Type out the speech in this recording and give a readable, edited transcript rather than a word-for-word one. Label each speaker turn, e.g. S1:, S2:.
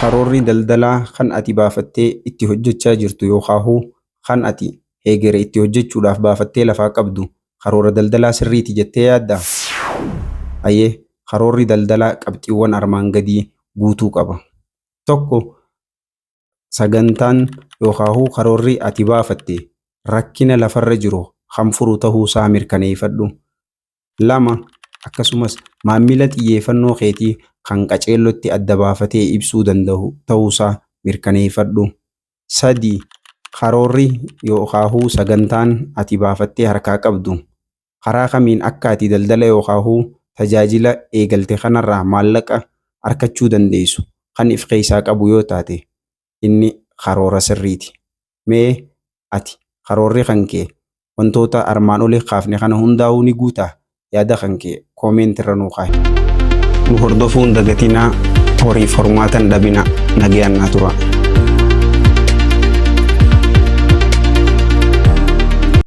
S1: Karoorri daldalaa kan ati baafattee itti hojjechaa jirtu yookaahuu kan ati heegere itti hojjechuudhaaf baafattee lafaa qabdu karoora daldalaa sirriiti jettee yaaddaa? Hayyee, karoorri daldalaa qabxiiwwan armaan gadii guutuu qaba. 1, Sagantaan yookaahuu karoorri ati baafatte rakkina lafarra jiru kan furu tahuusaa mirkaneeyfadhu. 2, Akkasumas maammila xiyyeefannoo keetii kan qaceellotti adda baafatee ibsuu dandahu tahuusaa mirkaneeyfadhu. 3, Karoorri yookaahuu sagantaan ati baafattee harkaa qabdu karaa kamiin akka ati daldala yookaahuu tajaajila eegalte kanarraa maallaqa arkachuu dandeeysu kan if keeysaa qabu yoo taate inni karoora sirriiti. Mee ati karoorri kankee wantoota armaan oli kaafne kana hundaahuu ni guutaa? Yaada kankee comment irra nuu kaahi. Nu hordofuu hin dagatinaa, horiif hormaata hin dhabinaa. Nagayaan naa turaa.